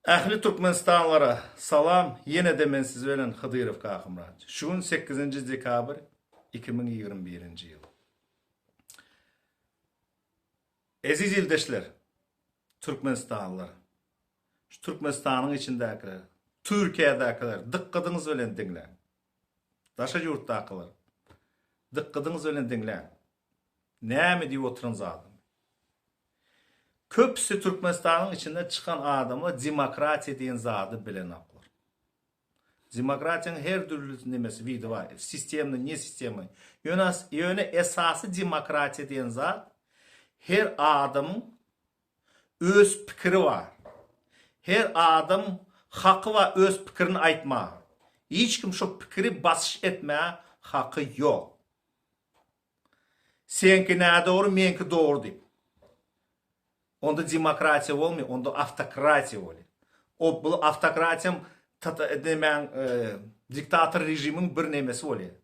Ähli Türkmenistanlylara salam ýenede men siz bilen Hydyrow Kakymyrat. Şu gün sekizinji dekabr 2021-nji ýyl. Eziz ildeşler, Türkmenistanlylar, şu Türkmenistanyň içindäkiler, Türkiýedäkiler dykgadyňyz bilen diňläň. Daşary ýurtdakylar dykgadyňyz bilen diňläň. Näme diýip oturan zadymy. Köpüsi Türkmenistanyň içinden çykan adamlar demokratiýa diýen zady bilenoklar. Demokratiýanyň her dürli nemesi widi bar. Sistemny, ne sistemny. Ýöne ýöne esasy demokratiýa diýen zat her adamyň öz pikiri bar. Her adamyň haky bar öz pikirini aýtmaga. Hiç kim şo pikiri basyş etmäge haky ýok. Seňki nädogry, meňki dogry diýip. Onda demokratiýa bolmaýar, onda awtokratiýa bolýar. O bu awtokratiýam nemäň diktator režimiň bir nemesi bolýar.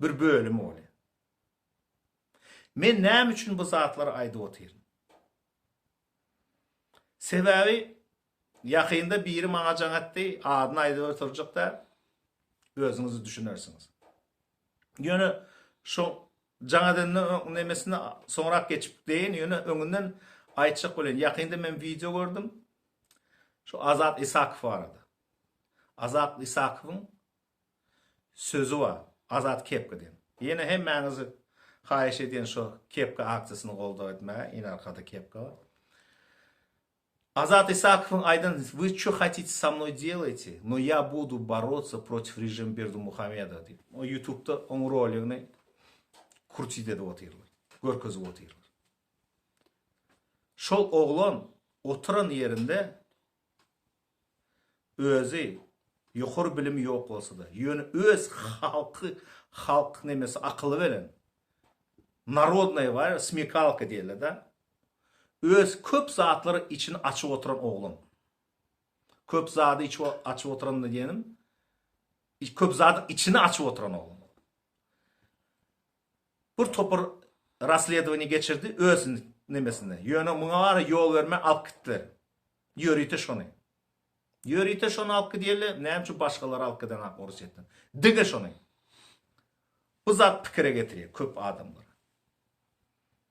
Bir bölümi bolýar. Men näme üçin bu zatlary aýdyp otyryn? Sebäbi ýakynda biri maňa jaň etdi, adyny aýdyp oturjak däl. Özüňiz düşünersiňiz. Ýöne şo jaň edenden öň nemesine soňrak geçip deýin, ýöne öňünden aýtjak bolýan. Ýakynda men wideo gördüm. Şu Azat Isakow barada. Azat Isakowyň sözi bar. Azat kepka diýen. Ýene hemmäňizi haýyş edýän şo kepka aksiýasyny goldaw etmäge. Ine arkada kepka bar. Azat Isakowyň aýdan Вы ço hotite sa mnoý delajte, no ýa budu boroться protiv režim Berdimuhamedowa diýip. O ýutubda oň roligini krutit edip otyrlar. Görkezip otyrlar. Şol oglan oturan ýerinde özi ýokary bilimi ýok bolsa-da, ýöne öz halky, halk nemesi akyly bilen, narodnoý bar, smekalka diýerler-de, öz köp zatlary içini açyp oturan oglan. Köp zady içi açyp oturan diýenim, köp zadyň içini açyp oturan oglan. Bir topar rasledowaniýe geçirdi öz nemesinde. Ýöne muňa bara ýol bermän alyp gitdiler. Ýörite şony. Ýörite şony alyp gidýärler, näme üçin başgalary alyp gidenak Orsýetden. Diňe şony. Bu zat pikire getirýär köp adamlary.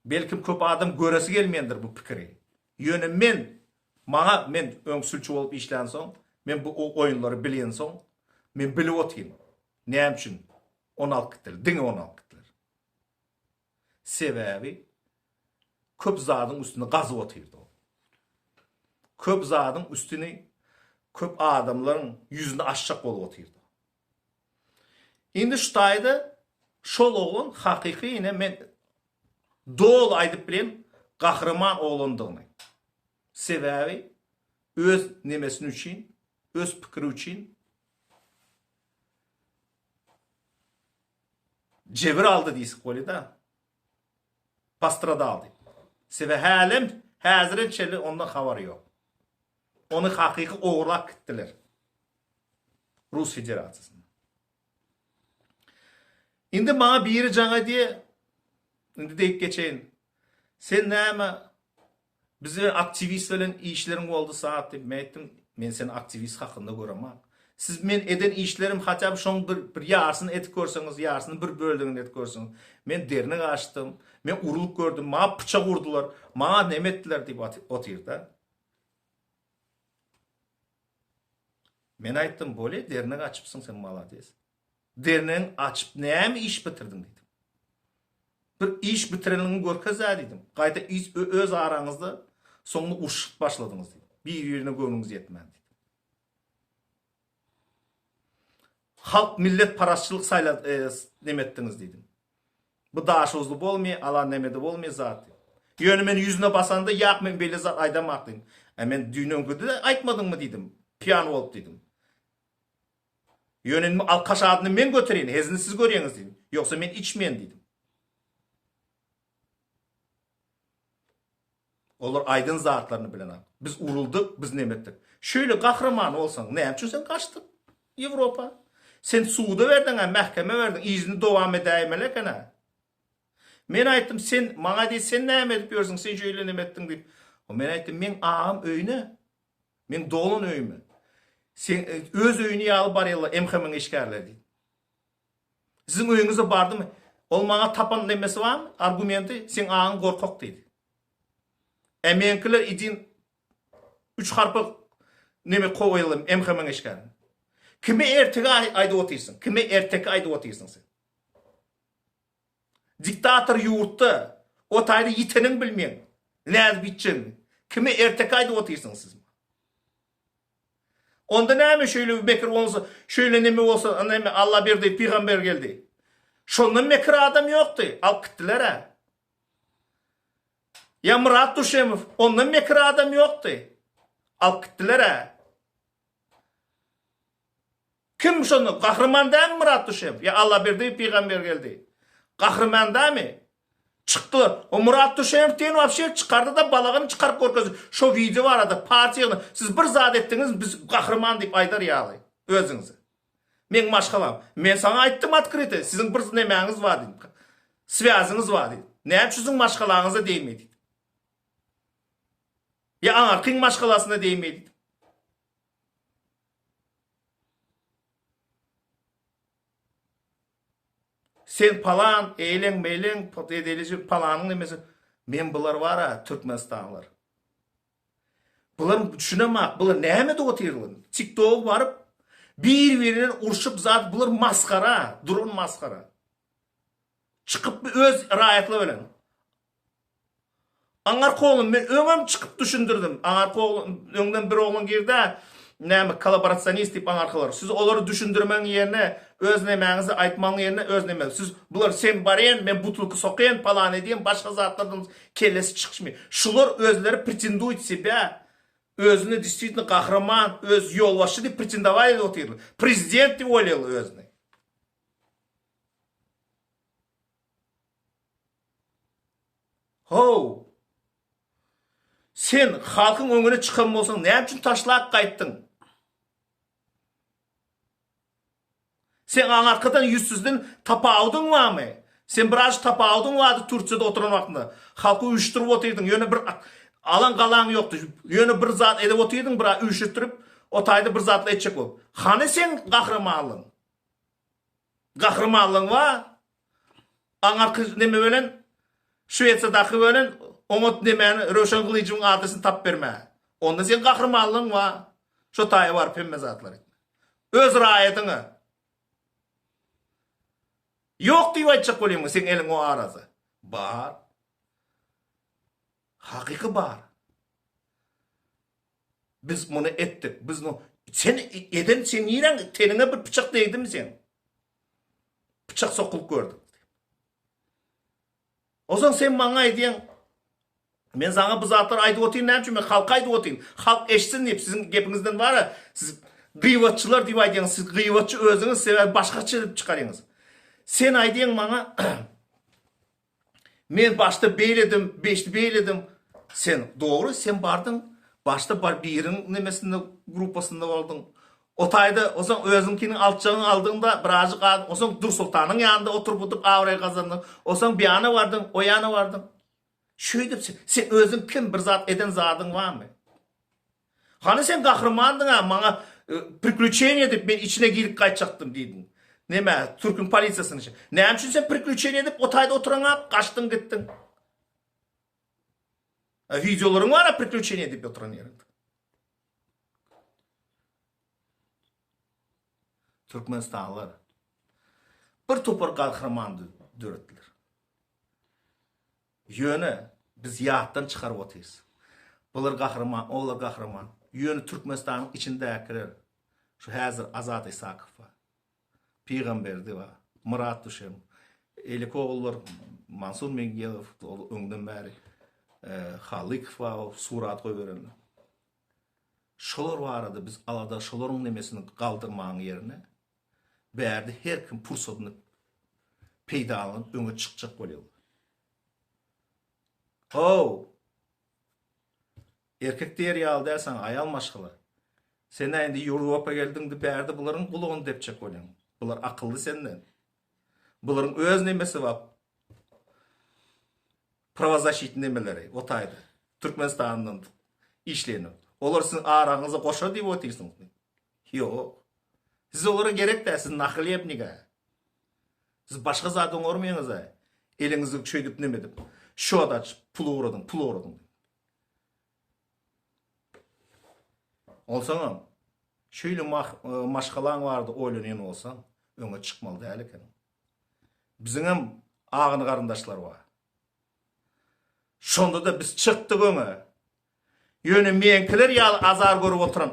Belkim köp adam göresi gelmeýändir bu pikiri. Ýöne men, maňa men öň sülçi bolup işlänsoň, men bu oýunlary bilýänsoň, men bilip otyryn. Näme üçin ony alyp gitdiler, diňe ony alyp gitdiler. Sebäbi köp zadyň üstüni gazyp otyrdy ol. Köp zadyň üstüni köp adamlaryň ýüzüni açjak bolup otyrdy. Indi şu taýda şol oglan hakyky ine men doly aýdyp bilen gahryman oglandygyny. Sebäbi öz nemesini üçin, öz pikiri üçin jebir aldy diýsek bolýar-da. Postradal diýip. Sebäbi hälem häzire çenli ondan habar ýok. Ony hakyky ogurlap gitdiler. Rus Federasiýasynda. Indi maňa biri jaň edýär. Indi diýip geçeýin. Sen näme Biz bilen aktiwist bilen işleriň boldy saat diýip men aýtdym, men seni aktiwist hakynda göremak. Siz men eden işlerim hatda bir şoň bir bir ýarsyny edip görseňiz, ýarsyny bir bölegini edip görseňiz. Men dernek açdym, men urulyp gördüm, maňa pyçak urdular, maňa neme etdiler diýip otyrda. Men aýtdym, bolýa dernek açypsyň sen malades. Dernegiň açyp näme iş bitirdiň diýdim. Bir iş bitirenligiňi görkez-ä diýdim. Gaýta öz araňyzda soňunda urşup başladyňyz diýdim. Bir-birine göwnüňiz ýetmän diýdim. Halk millet parazçylyk saýla neme etdiňiz diýdim. Bu daşoguzly bolmy, alan nemede bolmy zat diýdim. Ýöne men ýüzüne basanda ýak men beýle zat aýdamak diýdim. E men düýn öňküde aýtmadyňmy diýdim. Piýan bolup diýdim. Ýöne indi alkaş adyny men göterýin, hezini siz görýäňiz diýdim. Ýogsa men içmeýän diýdim. Olar aýdan zatlaryny bilenok. Biz uruldyk, biz neme etdik. Şeýle gahryman bolsaň, näme üçin sen gaçdyň Ýewropa? Sen suda berdiň-ä, mähkemä berdiň, yzyny dowam edäýmeli eken-ä. Men aýtdym, sen maňa diý, sen näme edip ýörsüň, sen şeýle neme etdiň diýip. Men aýtdym, meň agam öýüne. Meň doglan öýüme. Sen öz öýüni ýaly barýarlar MHM-iň işgärleri diýdim. Siziň öýüňize bardymy? Ol maňa tapan nemesi barmy? Argumenti, seň aňyň gorkak diýdi. Ä meňkiler idin üç harpy neme kowaýaly MHM-iň işgärini. Kime erteki aýdyp otyrsyň? Kime erteki aýdyp otyrsyň sen? Diktator ýurtda o taýda ýiteniň bilmeýän. Nädip ýitjegini. Kime erteki aýdyp otyrsyň siz? Onda näme şeýle bir mekir bolsa, şeýle neme bolsa, neme Allaberdi pygamber geldi. Şondan mekir adam ýokdy, alyp gitdiler-ä. Ýa Myrat Duşemow, ondan mekir adam ýokdy. Alyp gitdiler-ä. Kim şonda gahryman dälmi Myrat Duşemow? Ýa Allaberdi pygamber geldi. Gahryman dälmi? Çykdylar. O Myrat Duşemow diýen wapşe çykardy-da balagyny çykaryp görkezdi. Şo wideo barada partiýa ýygna siz bir zat etdiňiz biz gahryman diýip aýdar ýaly özüňizi. Meň maşgalam. Men saňa aýtdym otkryty siziň bir nemäňiz bar diýdim. Swýazyňyz bar diýdim. Näme üçin siziň maşgalaňyza degmedi diýdim. Ýa aňarkyň maşgalasyna degmedi diýdim. Sen palan, eýleň, meýleň, edeýleji palanyň nemesi. Men bular bar-a, türkmenistanlylar. Bular düşünemak, bular näme edip otyrlar? TikToka baryp, bir-birinden urşup zat, bular masgara, duran masgara. Çykyp öz raýatlar bilen. Aňarky oglan men öňem çykyp düşündirdim. Aňarky oglan öňden bir oglan girdi-ä, näme kolaborasionist diýip aňarkylar. Siz olary düşündirmegiň ýerine öz nemäňizi aýtmagyň ýerine öz neme siz bular sen barýan men butulka sokýan palan edýän başga zatlardan kellesi çykşmy. Şular özleri pretenduýt sebä özüni destvitno gahryman öz ýolbaşçy diýip pretendowaý edip otyrlar. Prezident diýip oýlaýarlar özüni. How! Sen halkyň öňüne çykan bolsaň, näme üçin taşlap gaýtdyň? Sen aňarkadan ýüzsüzden tapawudyň barmy? Sen biraz tapawudyň bardy Türkiýede oturan wagtyňda. Halky üýşdürip otyrdyň, ýöne bir alan galaň ýokdy. Ýöne bir zat edip otyrdyň, biraz üýşütdirip, o taýda bir zatlar etjek bolup. Hany seň gahrymanlygyň? Gahrymanlygyň bar. Aňarky neme bilen Şwesiýadaky bilen oňat nemäni Röwşen Gylyjowyň adresini tapyp bermä. Onda seň gahrymanlygyň bar. Şo taýa baryp hemme zatlar etme. Öz raýatyňa. Ýok diýip aýtjak bolýaňmy seň eliň o arada. Bar. Hakyky bar. Biz muny etdik. Biz nu sen eden sen niräň teniňe bir pyçak degdimi seň? Pyçak sokulyp gördük. Ozan sen maňa aýdýaň Men saňa bu zatlary aýdyp otyryn näme üçin men halka aýdyp otyryn. Halk eşitsin diýip siziň gepiňizden bara siz gyýbatçylar diýip aýdýaňyz. Siz gyýbatçy özüňiz sebäbi başgaça edip çykarýaňyz. Sen aýdýaň maňa Men başda beýledim, beşdi beýledim. Sen dogry, sen bardyň, başda bar biriň nemesinde, gruppasynda bolduň. O taýda osaň özüňkiniň altjagyňy aldyň-da, birazjyk az, osaň Dursoltanyň ýanynda oturyp-oturyp abraý gazandyň. Osaň biýana bardyň, o ýana bardyň. Şeýdip sen, sen özüň kim, bir zat eden zadyň barmy? Hany sen gahrymandyň-a, maňa priklýuçeniýe diýip men içine girip gaýtjakdym diýdiň. Neme, türküň polisiýasynyň içine. Näme üçin sen priklýuçeniýe diýip o taýda oturaňa gaçdyň gitdiň? A wideolaryň bar-a priklýuçeniýe diýip oturan ýeriňde. Türkmenistanlylar bir topar gahryman döretdiler. Ýöne biz ýatdan çykaryp otyrys. Bular gahryman, olar gahryman. Ýöne Türkmenistanyň içindäkiler, şu häzir Azat Isakow bar, Pygamberdi bar, Myrat Düşemow, eýleki ogullar Mansur Mengelow, ol öňden bäri Halykow bar, ol surat goýberenler. Şolar barada biz alada şolaryň nemesini galdyrmagyň ýerine, Bärde her kim pursadyny peýdalanyp öňe çykjak bolýarlar. How! Erkek diýer ýaly däl saňa aýal maşgala. Sen-ä indi Ýewropa geldiňdi bärde bularyň gulagyny depjek bolýaň. Bular akylly senden. Bularyň öz nemesi bar. Prawozaşit nemeleri o taýda. Türkmenistandan işleýän. Olar siziň araňyza goşar diýip otyrsyňyzmy? Ýok. Siz olara gerek däl, siz nahlebnik-ä. Siz başga zat oňarmaýaňyz-a. Eliňizi şeýdip neme edip, şot açyp, pul ugradyň, pul ugradyň diýip. Onsoňam, şeýle maşgalaň barada oýlanýan bolsaň, öňe çykmaly däl ekeniň. Biziňem agyn garyndaşlar bar. Şonda-da biz çykdyk öňe. Ýöne meňkiler ýaly azar görüp oturan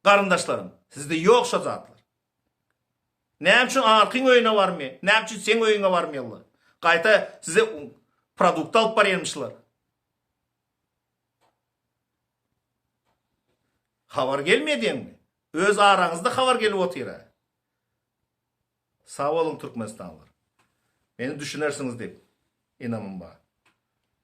garyndaşlarym, sizde ýok şo zatlar. Näme üçin arkyň öýüne barmaýar? Näme üçin seň öýüňe barmaýarlar? Gaýta size produkt alyp barýarmyşlar. Habar gelmeýär diýeňmi? Öz araňyzda habar gelip otyr-a. Sag boluň Türkmenistanlylar. Meni düşünersiňiz diýip ynamym bar.